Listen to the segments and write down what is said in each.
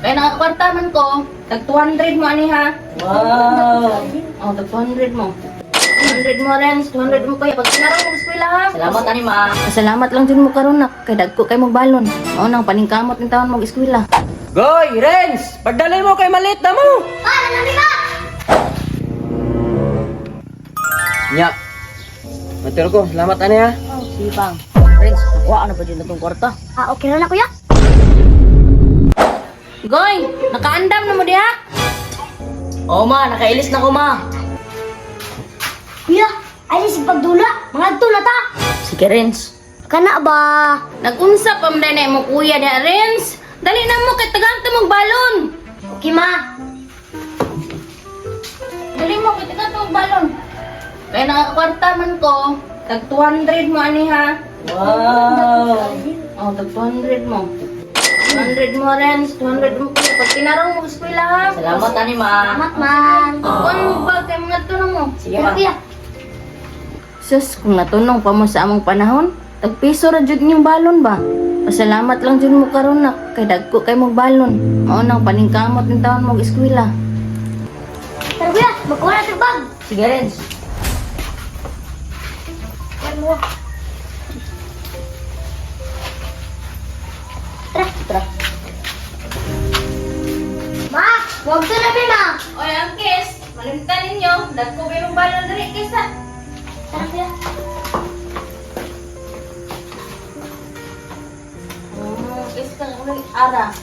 Kaya nakakwarta man ko, tag 200 mo ani ha. Wow! Oh, tag 200 mo. 200 mo, Renz. 200 mo kuya. Pag kinarang mo, eskwela ha. Salamat ani ma. Salamat lang din mo karon nak. Kay dagko kay mo balon. Mao nang paningkamot ni taon mo eskwela. Goy, Renz! Pagdalay mo kay malit na mo! Pa, lalami ba? Nya. Matiro ko, salamat ani ha. Oh, sige pang. Renz, nakuha na ba dyan na tong kwarta? Ah, okay na na kuya. Goy, nakaandam na mo diha? Oo ma, nakailis na ko ma. Kuya, ay si pagdula. Mga na ta. Sige, Renz. Kana ba? Nagunsa pa man na mo kuya diha, Renz. Dali na mo kay tagaan ta mong balon. Okay ma. Dali mo kay tagaan ta mong balon. Kaya nakakwarta man ko, tag 200 mo ani ha. Wow! Oh, tag 200 mo. 200 mo, Renz. 200 mo kuya. Pag kinarang mo, eskwela ha. Salamat ani ma. Salamat man. Kuan mo ba kay mga tunong mo? Sige Tara ma. kuya. Sus, kung natunong pa mo sa among panahon, tag piso ra jud inyong balon ba? Pasalamat lang jud mo karon nak, kay dagko kay mong balon. Mao nang paningkamot ni taon mo eskwela. Tara kuya, magkuha na sa bag. Sige Renz. Kuha mo. Tara. Tara. Ma, wag to na mi ma. Oy, ang kiss, malimtan ninyo, dagko kay mong balon diri kaysa. Tara kuya. Kiss ka kay ara.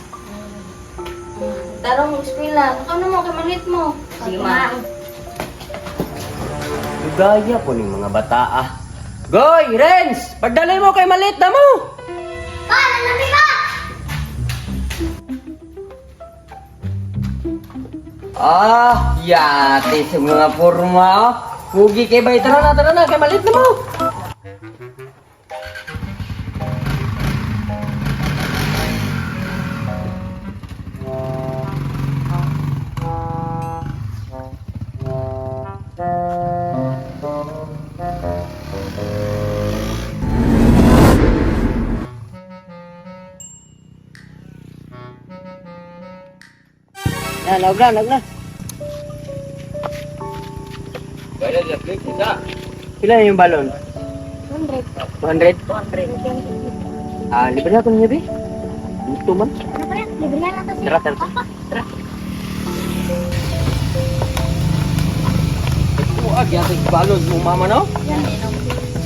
Tarong mo eskwela, ano mo kay malit mo? Sige ma. Gaya po ning mga bata ah. Goy, Renz! Pagdalay mo kay malit na mo! Pa, lalami ba? Ah, yate sa mga forma. oh. Pugi kay bay. Tara na, kay malit na mo. Na, laog na, laog na. Pila yung balon? 100. 200? 200. Ah, libre na ito niya, be. Gusto man. Ano pa rin? Libre na lang to siya. Tara, tara. Papa. Tara. Kuag, yata yung balon mo, mama, no?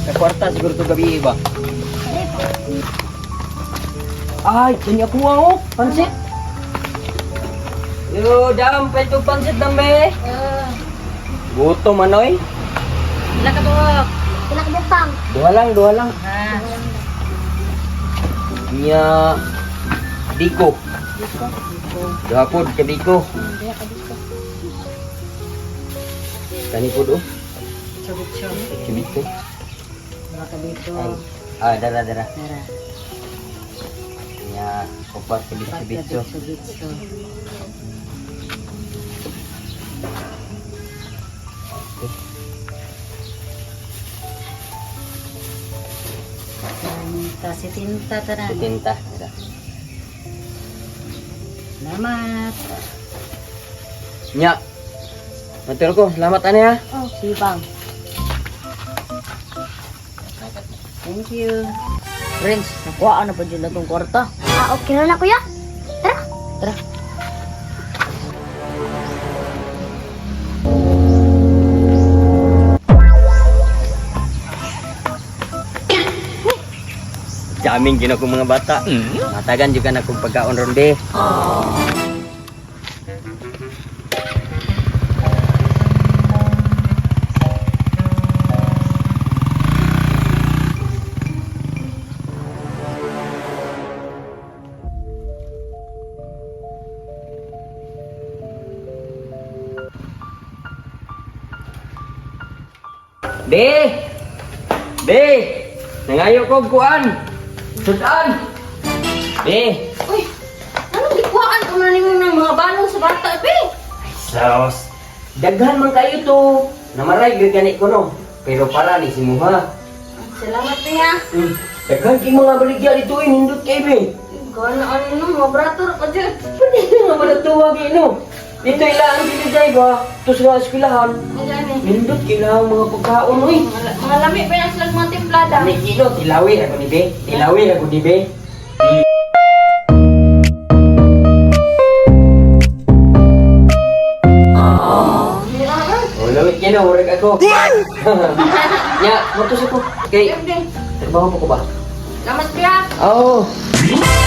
Sa kwarta, siguro ito gabi iba. Ay, kanya kuha, oh. Pansit. Yo, dam, pwede pansit, dam, be. Gutom, manoy. Wala ka buhok. Pila ka bukang. Duha lang, duha lang. Ha. Nya, Biko. Duha pod ka Biko. Kani pod oh. Chubito. Ah, dara dara. Nya, upat ka bitso bitso. Si Tinta tara. Tinta. Dara. Salamat. Nya. Maturo ko, salamat ani ha. Oh, sige pang. Thank you. Renz, nakuha na ba dyan na tong kwarta? Ah, okay na na kuya. Tara. Tara. Daming gina kong mga bata. Matagan juga na kong pagkaon ron be. Be! Be! Nangayo ko og kuan. Sudan! Be! Uy, anong gikuhaan ko na nimo ng mga balon sa bata, be? Sos! Daghan man kayo to. Namaray gyud gani ko no. Pero para ni si Muha. Salamat, be, ha. Daghan kay mga baligya dito eh, nindot kay be. Gana ano, mga brato ra ka dyan. Pwede man tuwa gino. Dito ila ang binigay ba? To sa eskwelahan. Ang gani. Nindot kailangan mga pagkaon oy. Mga lami pa yan silang mga timplada. Ni Kino, tilawi ra ko ni be. Tilawi ra ko ni be. Oh, lawi kino, murag ako. Nya, motos ako. Kay Sige. trabaho pa ko ba? Salamat kuya. Oo. Oh.